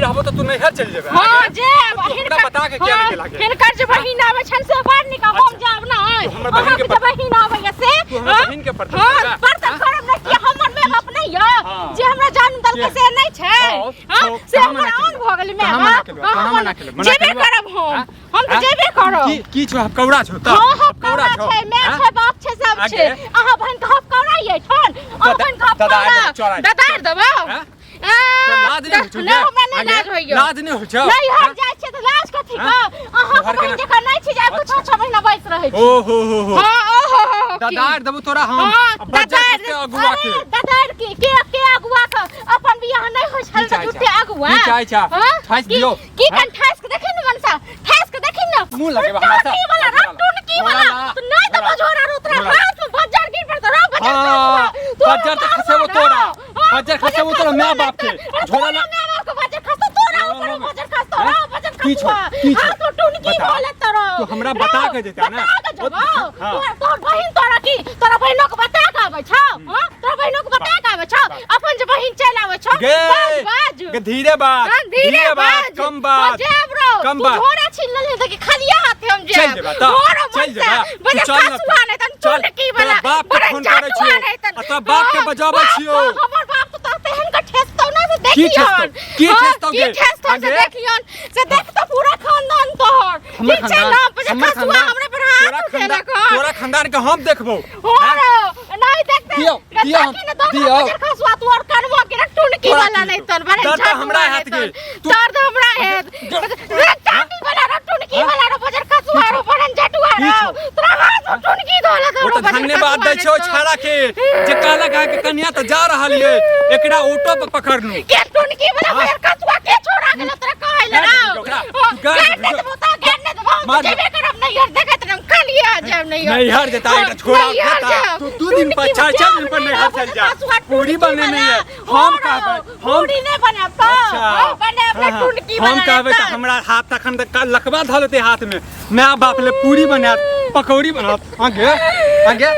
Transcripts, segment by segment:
रहबो तऽ तू नैहर चलि जेबे। हां, जेब। तू हमरा बता के किया नहि गेला गे? हिनकर जे बहिन आबै छन से बड़ नीक। हम अच्छा। जाब नहि। तू हमर बहिन अहाँके के जे बहिन आबैया से तू हमर हाँ? बहिन के परतर हाँ, करबे? परतर हाँ? करब नहि किया? हमर माय बाप नहि यऽ हाँ। जे हमरा जन्म देलकै के? से नहि छै? हाँ, हाँ? तो से कहाँ हमर मना आन केलुआ? भऽ गेलै माय कहाँ मना बाप? केलुआ? हाँ, कहाँ हमर मना केलुआ? मना जेबे केलुआ? करब हम। हाँ? हम तऽ हाँ? जेबे करब। की की छौ? हपकौड़ा छौ तऽ? हाँ, हपकौड़ा हपकौड़ा छौ? छै, माय हाँ? छै, बाप छै, सब आगे? छै। अहाँ बहिन के हपकौड़ा यै ठन? अहाँ बहिन के दादा हपकौड़ा? चल आइ। ददार देबौ? हाँ? आ, तोरा लाज नहि होइ छौ नहि, गे? हमरा नहि आगे? लाज होइया। लाज नहि होइ छौ? नहीं, हम हाँ? जाइ छियै तऽ लाज कथी हाँ? के? अहाँ तोहर बहिन केना- जकाँ नहि छी जे आबि कऽ 6-6 महीना बैस रहै छी। ओ हो हो हो। हाँ, ओ हो हो हो, की? ददार देबो तोरा हम। हाँ, आ बज्जर ददार खसके अगुआ के। अरे, ददार के अगुआ के अपन बियाह नहि होइ छल की तऽ चाहै झूठे छा? अगुआ। की चाहै छा? हाँ? ठासि दियौ। की हाँ? कन ठासि के देखी ने मनसा, ठासि के देखी ने। मुँह लगेबा हमरा से? टुनकी वाला, झोरा ला। टुनकी झोरा वाला। ला। तो नहि झोरा। देबो झोरा रो, तोरा झोरा ला। हाथ में बज्जर गिर पड़तौ रो, बज्जर हाँ, खसबो। तोरा बज्जर तऽ मारबो खसेबो रो। तोरा। हाँ, बज्जर खसेबो तोरा माय बाप के। अरे, झोरा ला। तोरा माय बाप के बज्जर खसतौ, तोरा झोरा ऊपर ला। बज्जर खसतौ, हैं? रो, बज्जर की छौ? खसुआ। की छौ? हाथ में टुनकी बता। बोले तोरो। तू हमरा रो, बता के जेता ने? बता के जेबो। हाँ। तोहर बहिन तोरा की? तोरा बहिनो के बता के आबै छौ? हाँ? तोरा बहिनो के बता के आबै छौ? अपन जे बहिन चलि आबै छौ। गे बाज, बाज। गे, धीरे बाज। हाँ, धीरे बाज, बाज। कम बाज। हाँ, जायब रो। कम तू बाज। झोरा छीन लेलही तऽ कि खालिये हाथे हम चलि जायब? जेबा तऽ, झोरा चलि मनसा। जेबा। तू बजे चल ना। खसुआ नहि तहन चल, टुनकी तोरा वाला। बाप के बड़न फोन करै जादुआ छियौ। नहि तहन। आ तोरा बाप के हाँ, बजाबै बाप छियौ। हमर बाप तऽ तोरा तेहन के ठेसतौ ने से की देखियौन। ठेसतौ? की हाँ, ठेसतौ की गे? ठेसतौ से आगे? देखियौन। से देख तऽ पूरा खानदान तोहर। हमर ठीक छै खानदान, ना, बजे हमर खसुआ खानदान, हमरा पर हाथ तोरा खानदान, उठेलक हन। तोरा खानदान के हम देखबो। हो रो, नहीं देखते। दियौ, दियौ हम, ताकि ने दोसर दियौ। बजर खसुआ तू और कनवा के ना टुनकी तोरा वाला की नहीं हेतौ? तन बड़े दर्द झाटू हमरा वाला हेत नहीं गे। तन। तू- दर्द हमरा हेत। रे टाटी वाला रो, टुनकी हाँ? वाला रो, बजर खसुआ रो, बड़न झटुआ की रो। छौ? तोरा हाथ में टुनकी धोला ओ रो, तऽ बजर धन्यवाद खसुआ दै छियौ नहीं तन। छाड़ा के जे कहलक अहाँके कनिया तऽ जा रहल ये, एकरा ऑटो पर पकड़लू। के टुनकी वाला हाँ? बजर खसुआ के छोड़ा गेलो तोरा कहै ले गाड़ रो? देबही ओकरा। हाँ, तू गाड़ गाड़ देबही। देबो तऽ, गाड़ नहि देबो, हम मार तऽ जेबे करब नैहर, देखैत रहब, खालिए आ जायब नैहर। नैहर जेता हाँ, एकटा छोड़ा नैहर देता। जायब। तू 2 दिन पर, टुनकी 4-4 दिन पर जायब नैहर चल जा। खसुआ पूरी टुनकी बने नहीं है। वाला। हम हो कहबै, रहो, हम पूरी नहि बनायब तऽ। अच्छा। हाँ, बनायब ने हाँ, टुनकी हम वाला कहबै तऽ तऽ। हमरा हाथ तखन तऽ लकवा धऽ लेतै हाथ में। माय बाप ले पूरी बनायत, पकौड़ी बनायत। आगे आगे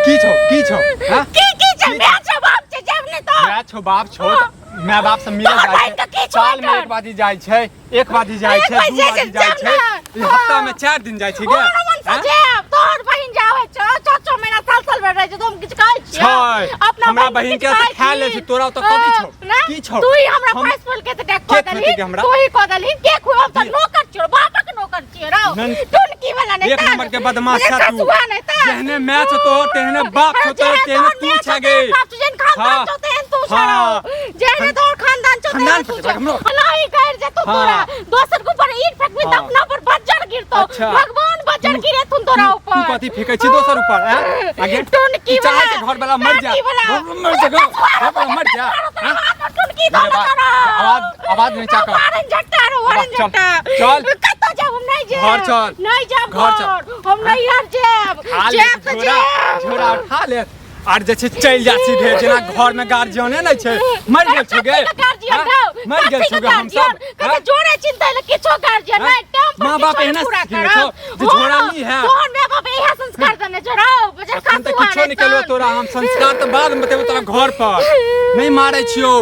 की छौ? की छौ? हाँ? की की छै? माय छौ, बाप छै, जायब नहि तऽ। माय छौ, बाप छौ तऽ माय बाप से मिले तोहर जाइ बहिन छै। के की छौ साल में एकर? एक बाजी जाइ छै, एक बाजी जाइ एक छै, बाजी दू जाइ बाजी छै, जाइ जायब छै। ने। ई हफ्ता में हाँ। 4 दिन जाइ छै गे। और मन से हाँ? जायब। तोहर बहिन जाबै छौ, 6-6 महीना, साल साल भरि रहै छै, तऽ हम किछु कहै छियौ? छै। अपना हमरा बहिन बहिन के के किछु तऽ खा कहै लै छै, छी? तोरा ओतऽ कथी हाँ, छौ? ना? की छौ? तू ही हमरा हम- पैस बोल के तऽ के कऽ देलही, खुएतै गे हमरा? तू ही कऽ देलही, के खुए? हम तऽ जी। नौकर छियौ, बापक नौकर छियौ रौ। टुनकी वाला नहि एक तऽ। नंबर के बदमाश बजर छा तू। खसुआ नहि तऽ। जेहने माय छौ तोहर तेहने बाप छौ अरे तोहर, जेहन तेहने तोहर तू माय छौ छे गे। तेहन बाप छौ, जेहन खानदान हाँ। छौ तेहन तू छौ हाँ। रौ। जेहने तोहर खानदान छौ खानदान तेहन तू पर छौ। हमरो। नहीं कर जेतौ हाँ। तोरा। दोसर के ऊपर ईंट फेंकबी तऽ हाँ। अपना पर बज्जर गिरतौ। अच्छा। भगवान बज्जर गिरेथुन तोरा तू ऊपर। कथी फेकै छी दोसर ऊपर? हैं? आगे टुनकी तू चाहै वाला। छै घर वाला मर जा, टाटी वाला। घर मर जा, घर वाला मर जा। हैं? टुनकी मेरे धोला बाप, तोरा। आवाज आवाज नीचा कर। वारन झट्टा रो, वारन चल, झट्टा। चल। कतऽ जायब? हम नहि जायब। घर चल। नहि जायब। घर चल। घर हम नैहर जायब। खा ले जायब तऽ झोरा, जायब। झोरा उठा ले आर जे छै चलि जा सीधे, जेना घर में गार्जियने नहि छै। मरि गेल छौ गे? गार्जियन हैं? रौ, मरि गेल कथी छौ के गे हम सब? गार्जियन? हैं? कते जोरे चिंता ले किछो गार्जियन हैं? नहि, टाइम पर माँ बाप किछो नहि एहना पूरा सिखेने करब। छौ जे झोरा हो, ली है। तोहर माय बाप इएह संस्कार देने छौ रौ, बजर अखन तऽ खसुआ किछो नहि केलौ तोरा हम संस्कार, तऽ बाद में बतेबो तोरा। घर पर नहि मारै छियौ,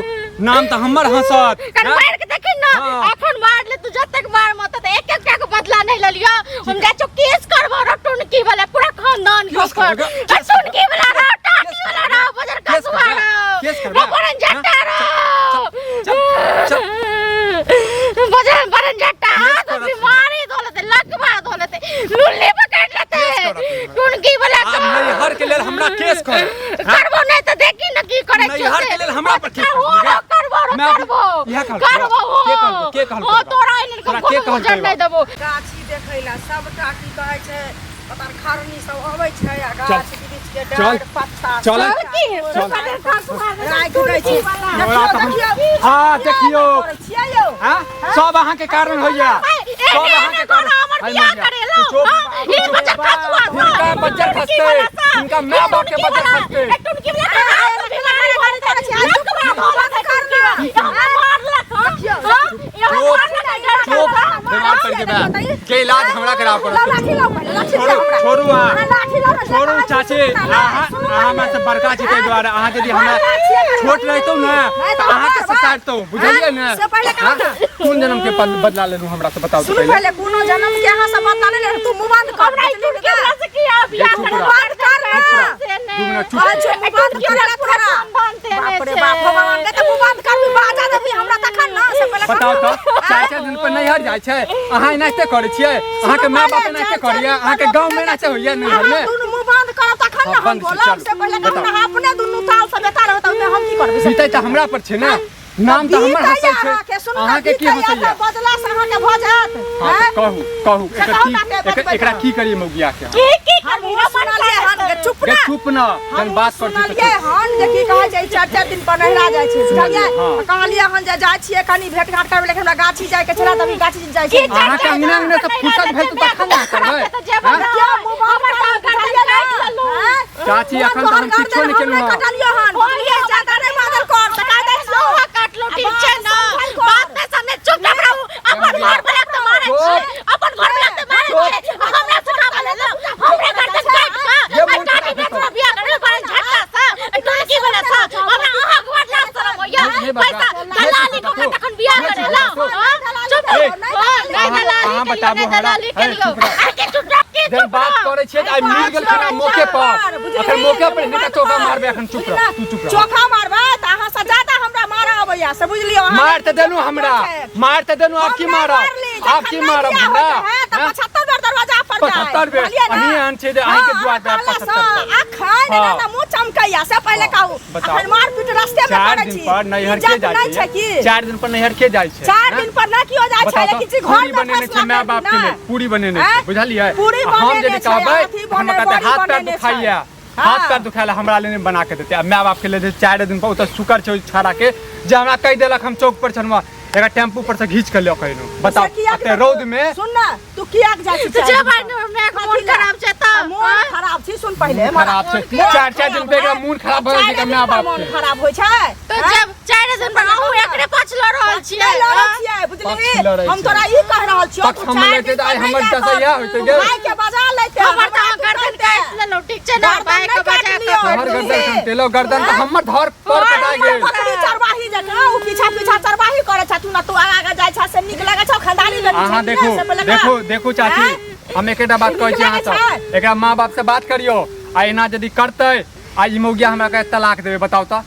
नाम तऽ हमर हँसत। कन हैं? मार के देखी ना। हाँ। अखन मार ले तू जतेक मार मत तऽ एक एक टा के बदला नहीं ललियो। हम जाइ छौ केस करबो रो टुनकी वाला पूरा खानदान के केस ऊपर। करबो, अरे केस टुनकी वाला रो, टाटी केस वाला करबो, रो, बजर केस खसुआ करबो, रो, केस करबो, रो बरन झट्टा रो, चल, चल। बजर बरन झट्टा केस हाथ करत। बीमारी धो लेते, लकवा धो लेते, लुल्ली पकड़ लेते। केस करत। टुनकी वाला आब नैहर के लेल हमरा केस कर, हैं? करबो नहीं तऽ देखी न की करै छियौ नैहर से। के लेल हमरा पर केस हो करबी गे? रो, करबो रो, मैं करबो। इएह कहलको? करबो हो। के कहलको? के कहलको हो तोरा? तोरा एहन तोरा के कोनो कहलको गुजर ई नहि बात? देबो। गाछी देखै ला सबटा की कहै छै पता नहि, खरनी सब अबै छै आ गाछ वृक्ष के चल। डारि पत्ता चल। सबटा की चल। राखि दै छै। तोरा तऽ हम- देखियौ, हाँ, देखियौ। करै छियै यौ। हाँ? सब अहाँके कारण होइया, सब अहाँके कारण। हमर अरे बियाह मैया, करेलौ, तू चुप, हाँ? तू ई चुप। बच्चा खसुआ छौ। हिनका बच्चा टुनकी खसतै, वाला सँ। हिनका माय बाप के टुनकी बच्चा वाला, खसतै। ए, टुनकी वाला के हाथ बीमारी भऽ जेतै, लकवा भऽ जेतै टुनकी वाला। ई हमरा मारलक, हाँ? हाँ? ई हमरा चुप, मारलक, डर चुप, डर। बीमार पड़ि के बा के इलाज हमरा कराव पड़त। लाओ लाठी लाओ पहिले, लाठी छोड़ू, दिअ हमरा। छोड़ू अहाँ। अहाँ लाठी लाओ ने, जे छोड़ू कहै छी चाची, सुनू ने, अहाँ सुनू अहाँ हमरा पहिले। से बड़का छी ताहि दुआरे अहाँ यदि हमरा लाठी अगर छोट रहितौ ने नहीं तऽ तऽ अहाँके मारबै। ससारतौ, बुझलियै ने? से पहिले कहू हाँ? ने। कोन जन्म के बदला लेलहुँ हमरा से बताउ तऽ सुनू पहिले। पहिले, कोनो जन्म के अहाँ सब बदला नहि लेलहुँ, तू मुँह बंद कर, हमरा ई बुझली टुटकी वाला से की आ बियाह चुप करब? रह। बंद कर ना। से ने। दू मिनट चुप। कहै छियौ, मुँह बंद टुटकी कर वाला ले पूरा तोरा। खानदान देने बाप रे छै। बाप, भगवान के तऽ मुँह बंद करबी, बाजा देबी हमरा तखन ना, से पहिले बताउ कहू। तऽ 4-4 दिन पर नैहर जाइ छै, अहाँ एनाहिते करै छियै? अहाँके माय बाप एनाहिते करैया? अहाँके गाँव मे एनाहिते होइया नैहर मे? अहाँ दुनू मुँह बंद करब तखन ने हाँ, हम बंद छै, बोलब, चलू, से पहिले कहू बताउ। ने, अपने दुनू ताल से बेकार होता, ओहिमे हम की करबै? बीतै तऽ हमरा पर छै ने, नाम तऽ हमर बीतैया हँसै छै। अहाँके, सुनू ने, अहाँके की बीतैया हँसैया? तऽ बदला से अहाँके भऽ जायत। हाँ तऽ आँय? कहू कहू, से एकर कहू की ना के बतबै एकरा तऽ। की करियै मौगिया के? की की हम करबी? ओ सुनलियै हन जे चुप गे ना। चुप ना, जहन हम बात करती तऽ सुनलियै चुप। हन जे की कहै छै, 4-4 दिन पर नहिरा जाइ छै, बुझलियै? हाँ। तऽ कहलियै हन जे जाइ छियै कनी भेट घाट करबै, लेकिन हमरा गाछी जाइके छलै, तऽ अभी गाछी जाइ की छै। अहाँके अंगना अंगना से फुर्सत भेल तऽ तखन ने करबै? तऽ जेबै हाँ? ना। क्या मुँह बंद हमर करबै, तऽ गर्दन बुझलियै ना? काटि लेलहुँ। आँय? चाची, एखन तऽ हम किछो नहि केलहुँ हँ। कटलियो हन, बुझलियै? जादा नहि बाजल कर, तऽ काटि दै छियौ। लोहा काटलो, ठीक छै ना? बात नहि समझ, चुप रहू। अपन घर वाला के मारै छै, अपन घर वाला के मारै छै, आ हमरा सुनाबऽ लेल हमरे गर्दन काटि कऽ ये आ मोन काटि खराब के तोरा बियाह करबै बड़ा झटका से, आ टुनकी वाला से हमरा अहाँ के बड़ लाज शरम होइया। नहीं बता। पैसा दलाली कऽ के तखन बियाह नहीं करेला। चुप हाँ? चुप ए, रहू। हाँ, नहि अहाँ- दलाली अहाँ केलियौ, बताबू नहि हमरा। दलाली ए, केलियौ। चुप रह। अरे के चुप रह, के जहन चुप बात रह? करै छियै तऽ आइ मिल गेल खरा मौके पर, अखन मौके पर हिनका चौका मारबै। अखन चुप रह तू, चुप रह। चोखा मारबै तऽ अहाँ से ज्यादा हमरा मारऽ अबैया, से बुझलियौ अहाँ? मार तऽ देलहुँ हमरा, मार तऽ देलहुँ, आब की हम नहि मारब? मारली, जखन आब की नहि मारब बियाह हमरा? होइत है, तऽ हैं? 75 बेर दरवाजा पर जाय, 75 बेर? बुझलियै ना? अहीं एहन छै जे अहींके हाँ, दुआर पर अहाँ 75 कहलासँ बेर। अखन हाँ। एना तऽ मुँह चमकैया, से पहिले कहू। बताउ। अखन मारपीट रस्ते मे चार करै दिन छी। पर नैहर के इज्जत जाइ नहि छै? छै की? 4 दिन पर नैहर के जाइ छै? 4 हैं? दिन पर नहि केओ जाइ छै, बताउ तऽ, लेकिन जे घर पूरी मे बनेने छै फैसला माय बाप के करती लेल, ना। पूरी बनेने छै, आँय? बुझलियै? पूरी आ हम बनेने यदि छै, कहबै अथी तऽ हमरा बने- कहतै बड़ी हाथ पैर बनेने छै। दुखाइया, हाँ। हाथ पैर दुखाइला, हमरा लेल नहि बना के देतै। आ माय बाप के लेल 4 दिन पर ओतऽ शुक्र छै ओहि छाड़ा के जे हमरा कहि देलक हम चौक पर छलहुँ, एकरा टेम्पू पर से घीच के लऽ के एलहुँ। बताउ, से किया एते रौद मे। सुन ना, तू किया जाइ छी? तऽ जेबै ने, मायके मोन खराब छै तऽ। मोन हाँ? खराब छै, सुन पहिले। मोन खराब छै। मोन 4-4 दिन पे एकरा खराब मोन खराब भऽ जाइ छै चारि माय दिन पर बाप मोन के। खराब होइ छै। तऽ आँय? जब 4 दिन पर अहूँ एकरे पाछ लऽ रहल छियै? नहि लड़ै हाँ? छियै, बुझलिही? पक्ष लड़ै हम छै। तोरा ई कहि रहल छियौ, पक्ष तू हम चारि लड़तै दिन तऽ आइ पर नहि हमर जाय दशा कर। इएह होइतै तू गे। भाई के बजा लैते, हमर तऽ हमरा अहाँ तू गर्दन कहिते। काटि लेलहुँ, ठीक छै ना? गर्दन भाइके नहि बजा काटलियौ, कऽ तोहर गर्दन बुझलिही? कंटेलो, गर्दन तऽ हमर धर पर कटा हमर गेल। बकरी चरवाही जकाँ ओ पीछा पीछा चरवाही करै छथुन आ तू आगाँ आगाँ जाइ छह, से नीक लगै छौ? खानदानी बेटी अहाँ छलही ने, देखू से पहिले कह। देखू देखू चाची, आँय? हम एकेटा बात नीक कहै छी अहाँ लगै सब छै? एकरा माँ बाप से बात करियौ, आ एना यदि करतै आ ई मौगिया हमरा कहे तलाक देबै, बताउ तऽ।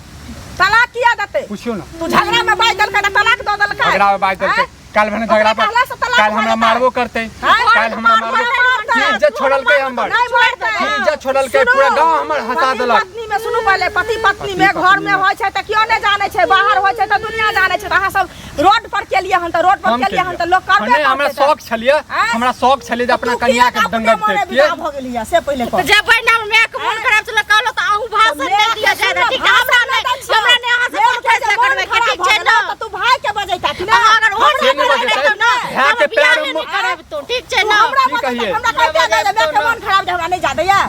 तलाक किया देतै? पुछियौ ने। तू झगड़ा में बाजि देलकै तऽ तलाक दऽ देलकै? झगड़ा में बाजि देलकै? आँय? काल्हि भने झगड़ा पर ओकरा कहलासँ तलाक काल्हि भऽ हमरा जेतै। मारबो करतै। आँय? काल्हि हमरा मारबो मारतै। की इज्जत छोड़लकै हमर? नहि मारतै। की इज्जत छोड़लकै? सुनू, पूरा गांव हमर हंसा पति देलक। पत्नी में सुनू पहिले, पति पत्नी में पति घर में पत्नी में। होइ छै तऽ केओ नहि जानै छै, बाहर होइ छै तऽ दुनिया जानै छै। तऽ अहाँ सब रोड पर केलियै हन तऽ रोड पर हम केलियै हन तऽ लोक करबे नहि, हमरा करतै तऽ। शौक छलियै, आँय? हमरा शौक छलियै जे अपना तू कनिया किएक के अपने दंगल मोने देखतियै। विदा भऽ गेलियै से पहिले कह। तऽ जेबै ने, मायके मोन खराब छलै कहलहुँ तऽ अहूँ भाषण नहि दिअ जादा, ठीक छै? हमरा नहि, हमरा नहि अहाँ से कोनो फैसला करबै के, ठीक छै ने? तऽ तू भाई के बजैता कि ना? अहाँ अगर ओहन से नहि बात बजैतै। करबै ने, भाय तऽ के हम बियाहे पैर नहि मे- करब तू, ठीक छै तू ने? हमरा की बजैता? कहियै? हमरा कहिते नहि जे माय के मोन खराब छै, हमरा नहि जा दैया।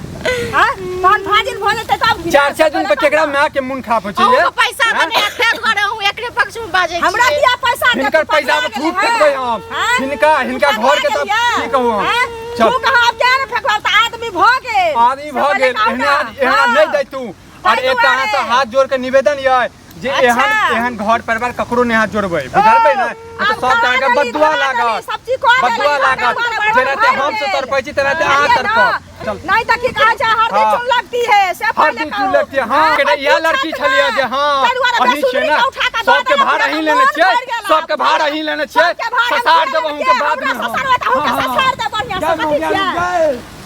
हाँ? तहन फाजिल भऽ जेतै तब की? 4-4 दिन पे केकरा माय के मोन खराब होइ छै ये? अहूँके पैसा आँय? देने ताहि दुआरे अहूँ एकरे पक्ष में बाजै हमरा छियै। किया पैसा देत? हिनकर तू पैसा पकड़ा में गेलै थूक हँ? फेकबै हम। हाँ? हिनका हिनका तू घर के पकड़ा तऽ गेलियै? की कहू हम? हाँ? चल। तू कहाँ आब क्या ने फेकबै? तऽ आदमी भऽ गेल। आदमी से भऽ पहिले गेल कहू एहना ना। एहना हाँ। नहि जाइ तू। और ताहि एकटा अहाँ से दुआरे। हाथ जोड़ के निवेदन यऽ जे अच्छा। एहन एहन घर परिवार ककरो नहि हाथ जोड़बै, बुझलबै ने? आब तऽ सब अहाँके धरा देली, बदुआ धरा देली, लागत, सब चीज कऽ देली, बदुआ घर लागत। परिवार जेनाते भरि हम से गेल। तड़पै छी तेनाते अहाँ बुझलियै ना? तड़पब। चल। नहीं तऽ की कहै छै, हरदी हाँ। चून लगती है, से पहिले हरदी कहू। चून लगती है, हाँ, हाँ, इएह लड़की पूछत छलियै ना। जे हाँ, ताहि दुआरे अहीं छियै बेसुधरी ने के उठा कऽ दऽ सबके देलक, भार पूरा अहीं मोन लेने छियै, भरि गेल। सबके भार अहीं लेने छियै। सबके भार हम ससार लेने देब अहूँके छियै, बाद हमरा में हम। ससारबै तऽ अहूँके हाँ, हाँ। ससार देब बढ़िआँ से, जा कथी मौगिया छियै? रुक गए।